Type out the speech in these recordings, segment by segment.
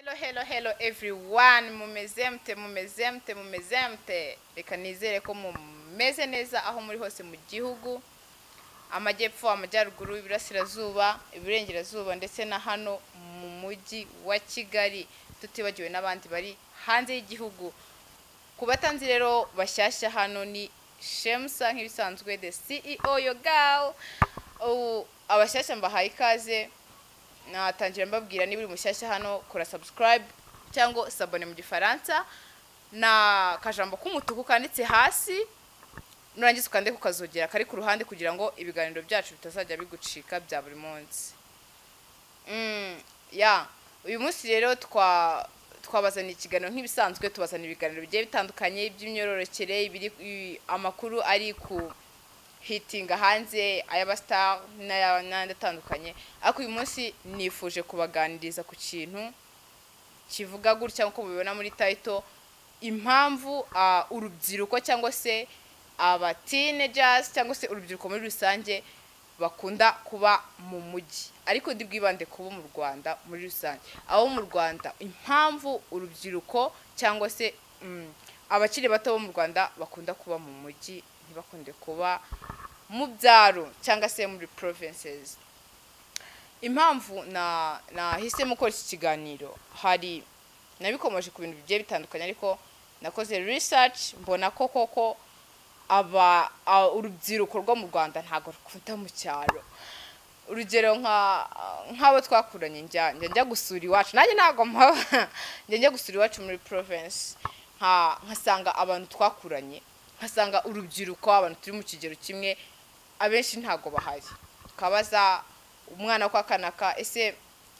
Hello, hello, hello everyone. Mumeze mute? Mumeze mute? Mumeze mute? Reka nizere ko mumeze neza aho muri hose mu gihugu, amajyepfo, amajyaruguru, iburasirazuba, iburengerazuba, ndetse na hano mu mujyi wa Kigali, tutibagiwe n'abandi bari hanze y'igihugu. Ku batanzi rero bashyashya hano, ni Shemusa nk'ibisanzwe, the CEO, your girl. Ubu abashyashya mbahaye ikaze. Natangira mbabwira, niba uri mushyashya hano, kora subscribe cyangwa s'abonner mu Gifaransa, na kajambo k'umutuku kanditse hasi, nurangiza ukande kukazogera kari ku ruhande kugira ngo ibiganiro byacu bitazajya bigucika bya buri munsi. Ya, uyu munsi rero twabazaniye ikiganiro nk'ibisanzwe. Tubazana ibiganiro bigiye bitandukanye by'imyororokere, ibiri amakuru ari ku hitinga hanze, ay'abastar n'ayandi atandukanye. Ariko uyu munsi nifuje kubaganiriza ku kintu kivuga gutya, nk'uko mubibona muri title: impamvu urubyiruko cyangwa se aba teenagers cyangwa se urubyiruko muri rusange bakunda kuba mu mujyi. Ariko ndi bwibande kuba mu Rwanda muri rusange, aho mu Rwanda impamvu urubyiruko cyangwa se abakiri bato bo mu Rwanda bakunda kuba mu mujyi, ntibakunde kuba mu byaro cyangwa se muri provinces. Impamvu na nahisemo gukora iki kiganiro, hari nabikomoje ku bintu bigiye bitandukanye, ariko nakoze research mbona ko koko aba urubyiruko rwo mu Rwanda ntabwo rukunda mu cyaro. Urugero, nk'abo twakuranye, njya gusura iwacu, nanjye ntabwo mpaba, njya gusura iwacu muri province, nkasanga abantu twakuranye, nkasanga urubyiruko, abantu turi mu kigero kimwe, abenshi ntabwo bahari. Kabaza umwana kwa kanaka, ese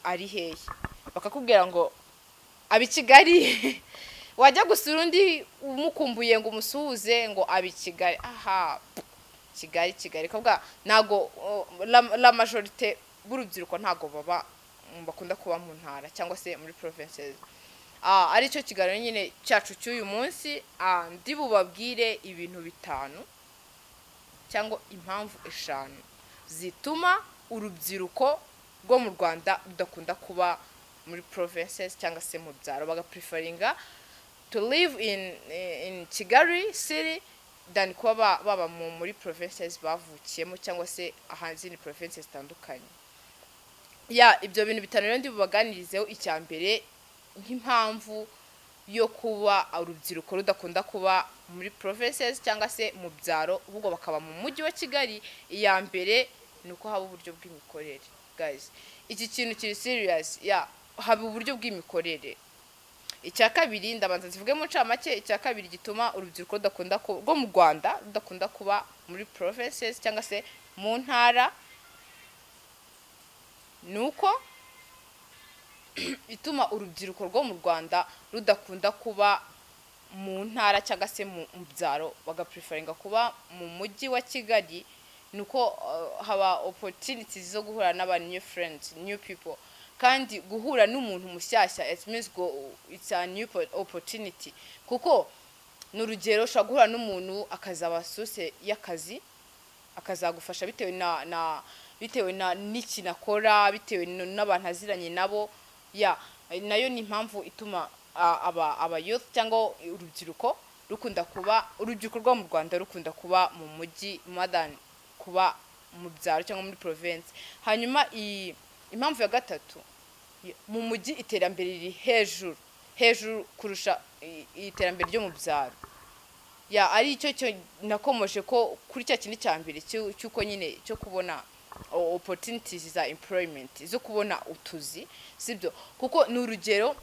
ari hehe? Bakakubwira ngo aba i Kigali. Wajya gusura undi umukumbuye ngo umusuhuze, ngo aba i Kigali. Aha Kigali, Kigali kavuga ntago la majorité b'urubyiruko ntago baba bakunda kuba mu ntara cyangwa se muri provinces. Aricyo kiganiro nyine cyacu cy'uyu munsi. Ndi bubabwire ibintu bitanu cyangwa impamvu eshanu zituma urubyiruko rwo mu Rwanda rudakunda kuba muri provinces cyangwa se mu byaro, bagapreferringa to live in Kigali city than kuba baba muri provinces bavukiyemo cyangwa se ahandi provinces zitandukanye. Ya, ibyo bintu bitanu rero ndi bubaganirizeho. Icya mbere, nk'impamvu yo kuba urubyiruko rudakunda kuba muri provinces cyangwa se mu byaro, ahubwo bakaba mu mujyi wa Kigali, iya mbere ni uko haba uburyo bw'imikorere. Guys, iki kintu kiri serious. Ya, haba uburyo bw'imikorere. Icya kabiri, ndabanza zivuge mu ncamake. Icya kabiri gituma urubyiruko rudakunda rwo mu Rwanda rudakunda kuba muri provinces cyangwa se mu ntara ni uko ituma urubyiruko rwo mu Rwanda rudakunda kuba mu ntara cyangwa se mu byaro, bagapreferringa kuba mu mujyi wa Kigali, ni uko haba opportunities zo guhura n'aba new friends, new people. Kandi guhura n'umuntu mushyashya, it means go it's a new opportunity, kuko ni urugero, ushobora guhura n'umuntu akazaba source y'akazi, akazagufasha bitewe na n'ikintu akora, bitewe n'abantu aziranye nabo. Ya, nayo ni impamvu ituma aba youth cyangwa urubyiruko rukunda kuba, urubyiruko rwo mu Rwanda rukunda kuba mu mujyi more than kuba mu byaro cyangwa muri province. Hanyuma impamvu ya gatatu, mu mujyi iterambere riri hejuru hejuru kurusha iterambere ryo mu byaro. Ya, ari cyo cyo nakomoje ko kuri cya kintu cya mbere cy'uko nyine cyo kubona opportunities za employment, zo kubona utuzi, sibyo? Kuko ni urugero,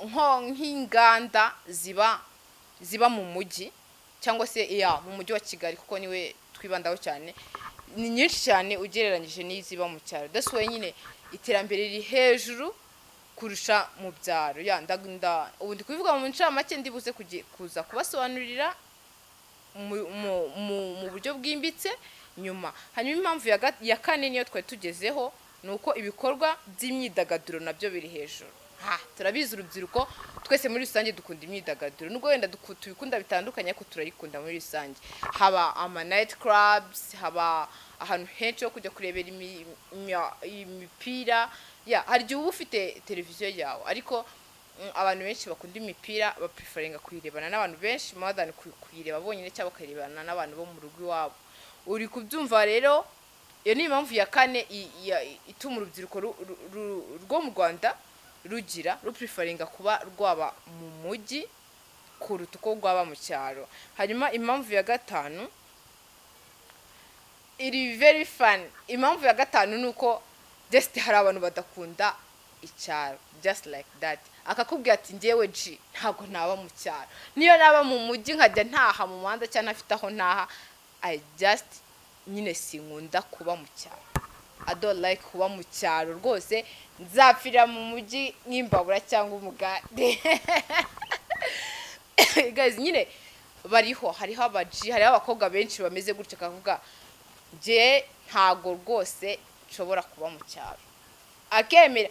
nko nk'inganda ziba mu mujyi cyangwa se, ya, mu mujyi wa Kigali, kuko niwe twibandaho cyane, ni nyinshi cyane ugereranyije n'iziba mu cyaro. That's why nyine iterambere riri hejuru kurusha mu byaro. Ya, ubu ndi kubivuga mu ncamake, ndibuze kuza kubasobanurira mu buryo bwimbitse nyuma. Hanyuma impamvu ya kane, niyo twari tugezeho, ni uko ibikorwa by'imyidagaduro nabyo biri hejuru. Ha. Turabizi, urubyiruko twese muri rusange dukunda imyidagaduro, nubwo wenda tubikunda bitandukanye, ariko turayikunda muri rusange. Haba ama night clubs, haba ahantu henshi ho kujya kurebera imipira. Ya, hari igihe uba ufite televiziyo yawe, ariko abantu benshi bakunda imipira bapreferringa kuyirebana n'abantu benshi more than kuyireba bonyine cyangwa bakayirebana n'abantu bo mu rugo iwabo. Uri kubyumva rero? Iyo ni impamvu ya kane ituma urubyiruko rwo mu Rwanda rugira rupreferringa kuba rwaba mu mujyi kuruta uko rwaba mu cyaro. Hanyuma impamvu ya gatanu iri very fun. Impamvu ya gatanu ni uko just hari abantu badakunda icyaro, just like that. Akakubwira ati: "Njyewe G ntabwo naba mu cyaro, niyo naba mu mujyi nkajya ntaha mu muhanda cyangwa ntafite aho ntaha, I just nyine sinkunda kuba mu cyaro. I don't like kuba mu cyaro rwose, nzapfira mu mujyi nk'imbabura cyangwa umugande." Guys, nyine bariho, hariho abaji, hariho abakobwa benshi bameze gutyo, akavuga: "Njye ntago rwose nshobora kuba mu cyaro." Akemera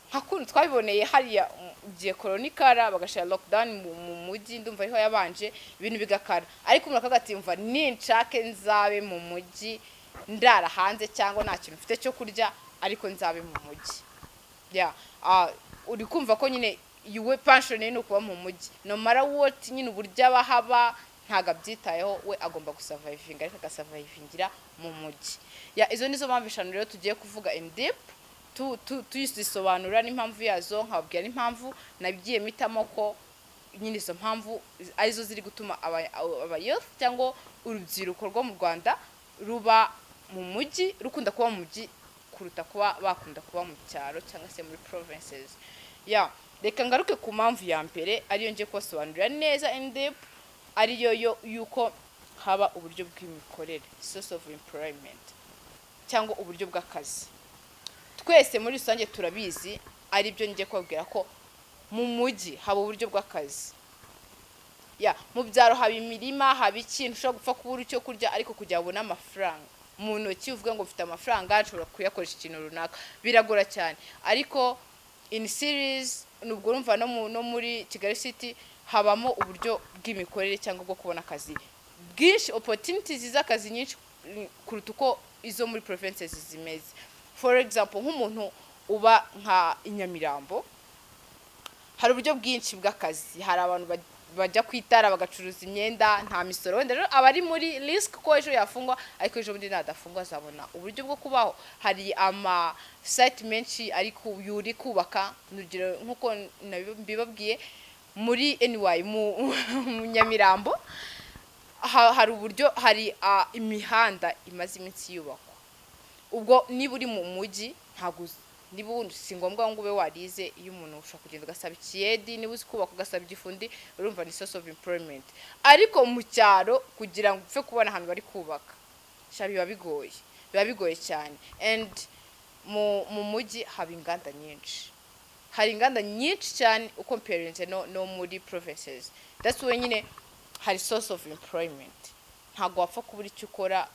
nka kuntu twabiboneye hariya igihe korona ikara, bagashyira lockdown mu mujyi, ndumva ariho yabanje, ibintu bigakara, ariko umuntu akavuga ati: "Mva ninshake nzabe mu mujyi ndara hanze cyangwa nta kintu mfite cyo kurya, ariko nzabe mu mujyi." Yeah, uri kumva ko nyine yuwe passion ye ni ukuba mu mujyi no matter what. Nyine uburyo aba haba ntabwo abyitayeho, we agomba gusurvivinga, ariko agasurvivingira mu mujyi. Yeah, izo nizo mpamvu eshanu rero tugiye kuvuga in deep, tuzisobanura n'impamvu yazo, nkababwira n'impamvu nagiye mpitamo ko nyine izo mpamvu arizo ziri gutuma aba youth cyangwa urubyiruko rwo mu Rwanda ruba mu mujyi, rukunda kuba mu mujyi kuruta kuba bakunda kuba mu cyaro cyangwa se muri provinces. Yeah, reka ngaruke ku mpamvu ya mbere, ariyo ngiye kubasobanurira neza in deep, ariyo yo yuko haba uburyo bw'imikorere, source of employment cyangwa uburyo bw'akazi. Twese muri rusange turabizi, aribyo ngiye kubabwira, ko mu mujyi haba uburyo bw'akazi. Ya, mu byaro haba imirima, haba ikintu ushobora gupfa kubura icyo kurya, ariko kugira ngo ubone amafaranga mu ntoki, uvuge ngo mfite amafaranga nshobora kuyakoresha ikintu runaka, biragora cyane. Ariko in cities, nubwo urumva no muri Kigali City habamo uburyo bw'imikorere cyangwa bwo kubona akazi bwinshi, opportunities z'akazi nyinshi kuruta uko izo muri provinces zimeze. For example, nk'umuntu uba nka i Nyamirambo, hari uburyo bwinshi bw'akazi. Hari abantu bajya ku itara bagacuruza imyenda, nta misoro. Wenda rero aba ari muri risk ko ejo yafungwa, ariko ejo bundi nadafungwa azabona uburyo bwo kubaho. Hari ama site menshi ari yuri kubaka. Urugero, nk'uko mbibabwiye, muri NY, mu Nyamirambo, hari uburyo, hari imihanda imaze iminsi yubakwa. Ubwo niba uri mu mujyi, ntabwo niba ubundi si ngombwa ngo ube warize. Iyo umuntu ushobora kugenda ugasaba ikiyedi, niba uzi kubaka ugasaba igifundi, urumva ni source of employment. Ariko mu cyaro, kugira ngo upfe kubona ahantu bari kubaka sha, biba bigoye, biba bigoye cyane. And mu mujyi haba inganda nyinshi, hari inganda nyinshi cyane ucomparinze no muri provinces. That's why nyine hari source of employment, ntabwo wapfa kubura icyo ukora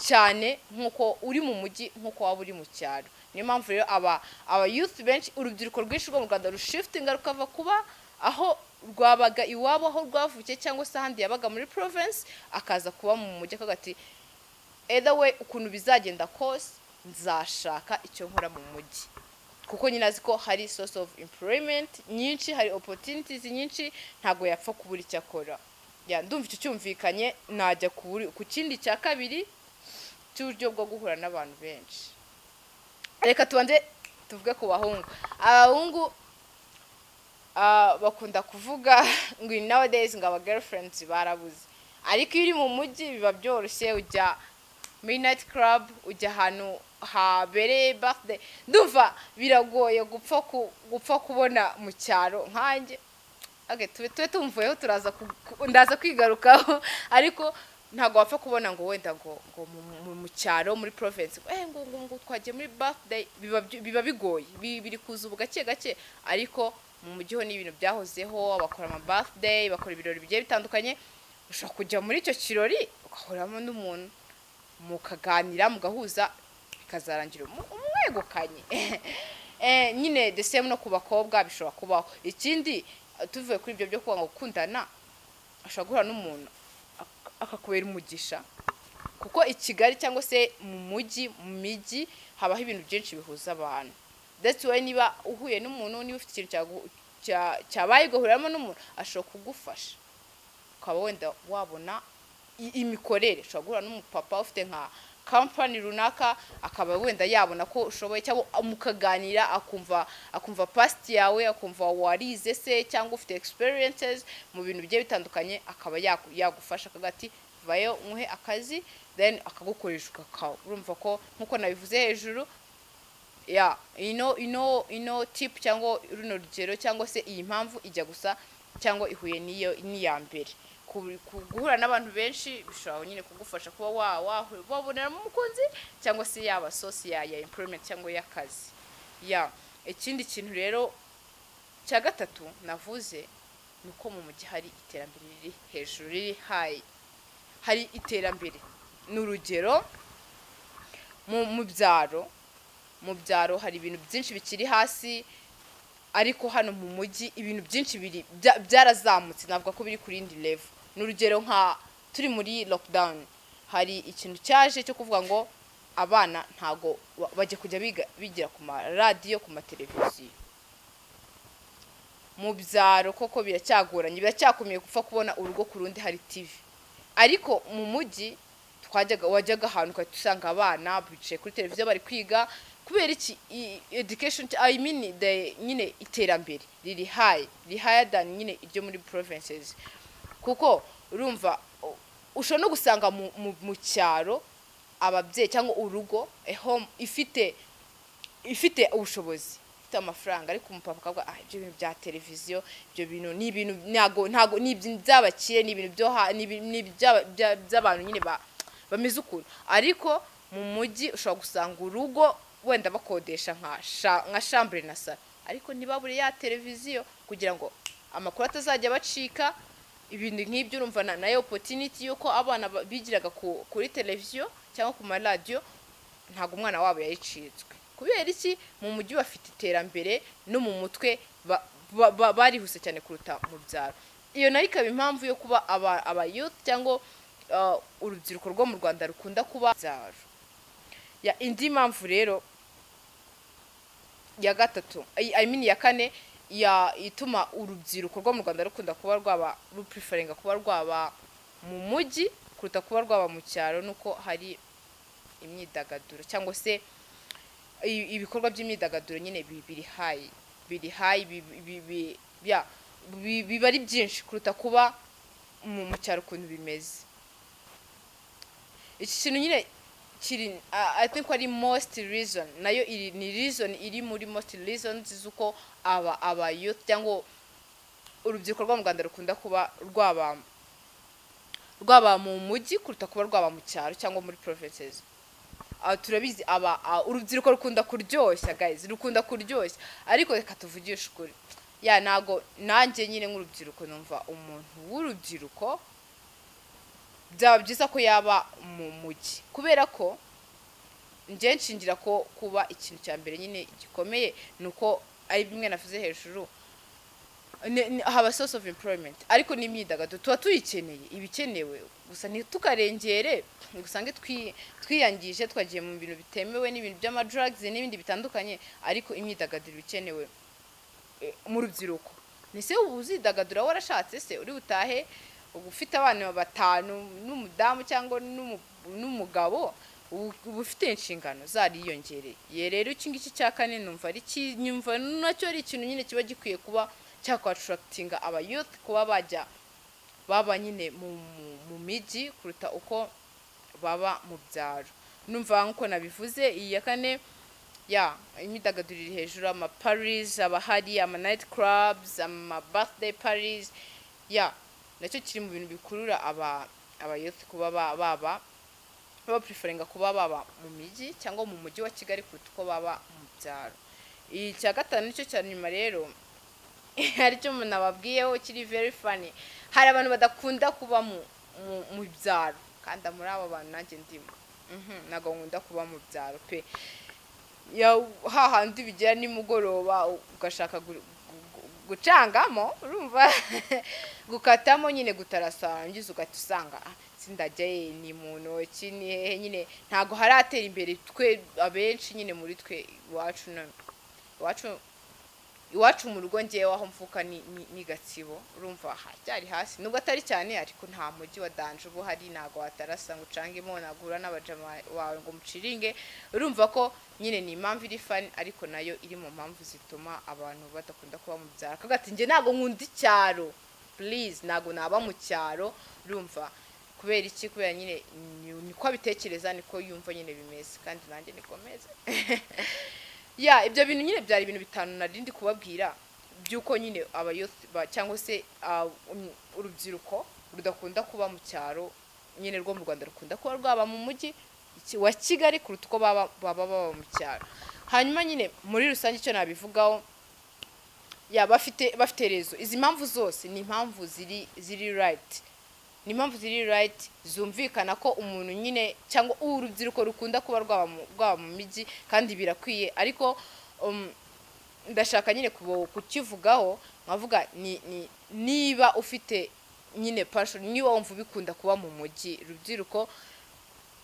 cyane nk'uko uri mu mujyi, nk'uko waba uri mu cyaro. Niyo mpamvu rero aba youth benshi, urubyiruko rwinshi rwo mu Rwanda rushiftinga rukava kuba aho rwabaga iwabo, aho rwavukiye cyangwa se ahandi yabaga muri province, akaza kuba mu mujyi, akavuga ati: "Either way, ukuntu bizagenda kose, nzashaka icyo nkora mu mujyi," kuko nyine azi ko hari source of employment nyinshi, hari opportunities nyinshi, ntabwo yapfa kubura icyo akora. Yeah, ndumva icyo cyumvikanye. Najya ku kindi cya kabiri cy'uburyo bwo guhura n'abantu benshi. Reka tubanze tuvuge ku bahungu. Abahungu bakunda kuvuga ngo nowadays ngo aba girlfriends barabuze, ariko iyo uri mu mujyi biba byoroshye. Ujya muri night club, ujya ahantu habereye birthday, ndumva biragoye gupfa kubona mu cyaro nkanjye. Okay, tube tumvuyeho, turaza ndaza kwigarukaho. Ariko ntabwo wapfa kubona ngo wenda ngo mu cyaro, muri province, ngo twagiye muri birthday, biba bigoye. Biri kuza ubu gake gake, ariko mu mujyi ho ni ibintu byahozeho. Bakora ama birthday, bakora ibirori bigiye bitandukanye. Ushobora kujya muri icyo kirori ugahuriramo n'umuntu, mukaganira, mugahuza, bikazarangira umwegukanye. Nyine the same no ku bakobwa bishobora kubaho. Ikindi, tuvuye kuri ibyo byo kuvuga ngo gukundana, ashobora guhura n'umuntu akakubera umugisha, kuko i Kigali cyangwa se mu mujyi, mu mijyi habaho ibintu byinshi bihuza abantu. That's why niba uhuye n'umuntu, niba ufite ikintu cyabaye ugahuriramo n'umuntu, ashobora kugufasha ukaba wenda wabona imikorere. Ushobora guhura n'umupapa ufite nka company runaka, akaba wenda yabona ko ushoboye, cyangwa mukaganira, akumva past yawe, akumva warize se cyangwa ufite experiences mu bintu bigiye bitandukanye, akaba yagufasha, akavuga ati: "Vayo nkuhe akazi," then akagukoresha ukakawa. Urumva ko nkuko nabivuze hejuru ya ino tip cyangwa runo rugero cyangwa se iyi mpamvu ijya gusa cyangwa ihuye n'iyo n'iya mbere. Guhura n'abantu benshi bishobora nyine kugufasha kuba waboneramo umukunzi cyangwa se yaba source ya employment cyangwa y'akazi. Ya, ikindi kintu rero cya gatatu navuze ni uko mu mujyi hari iterambere riri hejuru, riri high, hari iterambere. Ni urugero, mu byaro hari ibintu byinshi bikiri hasi, ariko hano mu mujyi ibintu byinshi biri byarazamutse, navuga ko biri ku rindi level. Ni urugero, nka turi muri lockdown, hari ikintu cyaje cyo kuvuga ngo abana ntago bajya kujya biga, bigira ku maradiyo, ku mateleviziyo. Mu byaro koko biracyagoranye, biracyakomeye gupfa kubona urugo ku rundi hari TV, ariko mu mujyi wajyaga ahantu ugahita usanga abana bicaye kuri televiziyo bari kwiga. Kubera iki? Education, I mean the nyine iterambere riri high, riri higher than nyine iryo muri provinces, kuko urumva ushobora no gusanga mu cyaro ababyeyi cyangwa urugo, a home ifite ubushobozi, ifite amafaranga, ariko umupapa akavuga: "Ah, ibyo bintu bya televiziyo, ibyo bintu ni ibintu ntago ni ibintu by'abakire, ni ibintu byo ni by'abantu nyine bameze ukuntu." Ariko mu mujyi ushobora gusanga urugo wenda bakodesha nka chambre na salon, ariko ntibabure ya televiziyo kugira ngo amakuru atazajya bacika, ibintu nk'ibyo. Urumva nayo opportunity y'uko abana bigiraga kuri televiziyo cyangwa ku maradiyo, ntabwo umwana wabo yayicitswe. Kubera iki? Mu mujyi bafite iterambere no mu mutwe barihuse cyane kuruta mu byaro. Iyo nayo ikaba impamvu yo kuba aba youth cyangwa urubyiruko rwo mu Rwanda rukunda kuba byaro. Ya, indi mpamvu rero ya gatatu, I mean ya kane, ya ituma urubyiruko rwo mu Rwanda rukunda kuba rwaba rupreferringa kuba rwaba mu mujyi kuruta kuba rwaba mu cyaro, nuko hari imyidagaduro cyangwa se ibikorwa by'imyidagaduro nyine biri high, biri high, biba ari byinshi kuruta kuba mu cyaro ukuntu bimeze. Iki kintu nyine kiri, I think ari most reason, nayo iri ni reason iri muri most reasons z'uko aba youth cyangwa urubyiruko rwo mu Rwanda rukunda kuba rwaba mu mujyi kuruta kuba rwaba mu cyaro cyangwa muri provinces. Turabizi aba urubyiruko rukunda kuryoshya, guys, rukunda kuryoshya. Ariko reka tuvugishe ukuri, ya, ntago nanjye nyine nk'urubyiruko numva umuntu w'urubyiruko byaba byiza ko yaba mu mujyi, kubera ko njye nshingira ko kuba ikintu cya mbere nyine gikomeye ni uko ari bimwe navuze hejuru, haba source of employment, ariko n'imyidagaduro tuba tuyikeneye, ibikenewe gusa ntitukarengere ngo usange twiyangije, twagiye mu bintu bitemewe n'ibintu by'amadrugs n'ibindi bitandukanye. Ariko imyidagaduro iba ikenewe mu rubyiruko. Nise ubu uzidagadura warashatse se, uri butahe uba ufite abana batanu n'umudamu cyangwa n'umugabo, uba ufite inshingano zariyongereye. Ye, rero iki ngiki cya kane numva ari nyumva nacyo ari ikintu nyine kiba gikwiye kuba cyakwaattractinga aba youth kuba bajya baba nyine mu mijyi kuruta uko baba mu byaro. Numva nkuko nabivuze, iyi ya kane ya imyidagaduro iri hejuru, ama parties aba ahari, ama night clubs, ama birthday parties, ya, nacyo kiri mu bintu bikurura aba youth kuba baba bapreferringa kuba baba mu mijyi cyangwa mu mujyi wa Kigali kuruta uko baba mu byaro. Icya gatanu nicyo cya nyuma rero, aricyo umuntu ababwiyeho kiri very funny: hari abantu badakunda kuba mu byaro, kandi muri abo bantu nanjye ndimo. Ntabwo nkunda kuba mu byaro pe. Ya hahandi bigera nimugoroba ugashaka gucangamo, urumva, gukatamo nyine, gutarasa, warangiza ugahita usanga sindajya ye, ni mu ntoki, ni hehe nyine, ntago haratera imbere. Twe abenshi nyine muri twe iwacu iwacu mu rugo, ngewe aho mvuka ni Gatsibo, urumva hacyari hasi nubwo atari cyane, ariko nta mujyi wa danger uba uhari. Ntago watarasa ngo ucangemo, ntabwo uhura n'abajama wawe ngo muciringe. Urumva ko nyine ni impamvu iri funny, ariko nayo iri mu mpamvu zituma abantu badakunda kuba mu byaro. Akavuga ati njye ntabwo nkunda icyaro, please, ntabwo naba mu cyaro. Urumva kubera iki? Kubera nyine niko abitekereza, niko yumva nyine bimeze, kandi nanjye niko meze. Ya, ibyo bintu nyine byari ibintu 5 nari ndi kubabwira by'uko nyine aba youth cyangwa se urubyiruko rudakunda kuba mu cyaro nyine rwo mu Rwanda, rukunda kuba rwaba mu mujyi wa Kigali kuruta uko baba mu cyaro. Hanyuma nyine muri rusange icyo nabivugaho, ya bafite rezo. Izi mpamvu zose ni impamvu ziri right, ni impamvu ziri right, zumvikana ko umuntu nyine cyangwa urubyiruko rukunda kuba rwaba mu mijyi, kandi birakwiye. Ariko ndashaka nyine kukivugaho nkavuga ni niba ufite nyine passion, niba wumva ubikunda kuba mu mujyi, rubyiruko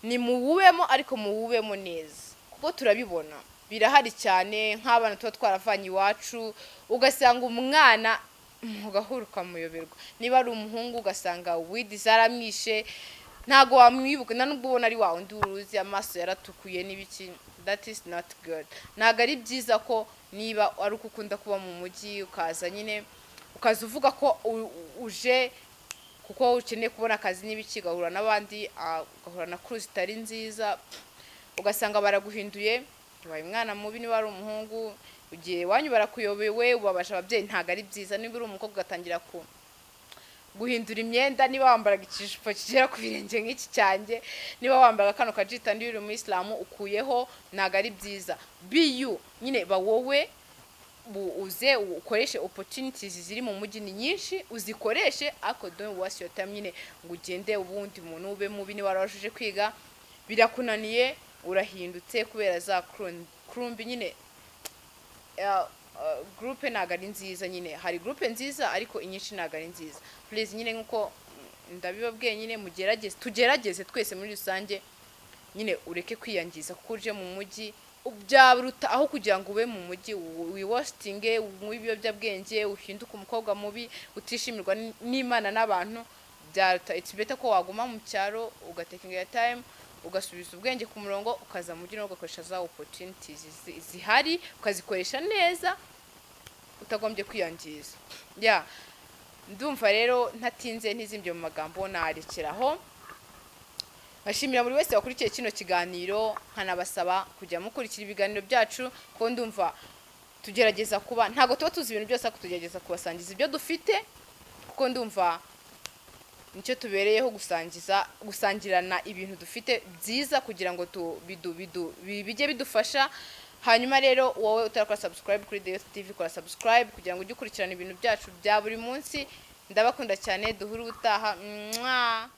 ni muwubemo, ariko muwubemo neza, kuko turabibona birahari cyane nk'abana tuba twaravanye iwacu, ugasanga umwana mugahura ukamuyoberwa, niba ari umuhungu ugasanga weed zaramwishe, ntago wamwibuka, nta nubwo ubona ari wa wundi uruzi, amaso yaratukuye n'ibiki. That is not good. Ntago ari byiza ko niba ari uko ukunda kuba mu mujyi ukaza nyine ukaza uvuga ko uje kuko ukeneye kubona akazi n'ibiki, ugahura n'abandi, ugahura na crew zitari nziza, ugasanga baraguhinduye, ubaye umwana mubi. Niba ari umuhungu ugiye iwanyu barakuyobewe, ubabaje ababyeyi, ntago ari byiza. Niba uri umukobwa ugatangira guhindura imyenda, niba wambaraga ikijipo kigera ku birenge nk'iki cyanjye, niba wambaraga kano kajita ndi uri umuyisilamu ukuyeho, ntago ari byiza. Be you nyine, ba wowe, uze ukoreshe opportunities ziri mu mujyi, ni nyinshi, uzikoreshe, ariko don't waste your time nyine ngo ugende ubundi muntu ube mubi. Niba warabashije kwiga birakunaniye, urahindutse kubera za krumbi nyine, groupe ntago ari nziza nyine. Hari groupe nziza ariko inyinshi ntago ari nziza. Please nyine nkuko ndabibabwiye nyine, mugerageze, tugerageze twese muri rusange nyine, ureke kwiyangiza kuko uje mu mujyi. Byaruta aho kugira ngo ube mu mujyi wiwastinge, unywe ibiyobyabwenge, uhinduke umukobwa mubi utishimirwa n'Imana n'abantu. Byaruta, it's better ko waguma mu cyaro ugatekinga your time, ugasubiza ubwenge ku murongo, ukaza mu mujyi nawe ugakoresha za opportunities zihari, ukazikoresha neza utagombye kwiyangiza. Ya, ndumva rero ntatinze ntizimbye mu magambo, narekeraho. Nkashimira buri wese wakurikiye kino kiganiro, nkanabasaba kujya mukurikira ibiganiro byacu, kuko ndumva tugerageza kuba, ntago tuba tuzi ibintu byose, ariko tugerageza kubasangiza ibyo dufite, kuko ndumva nicyo tubereyeho, gusangirana ibintu dufite byiza kugira ngo bijye bidufasha. Hanyuma rero wowe utarakora subscribe kuri The Youth TV, kora subscribe kugira ngo ujye ukurikirana ibintu byacu bya buri munsi. Ndabakunda cyane, duhure ubutaha. Mwah.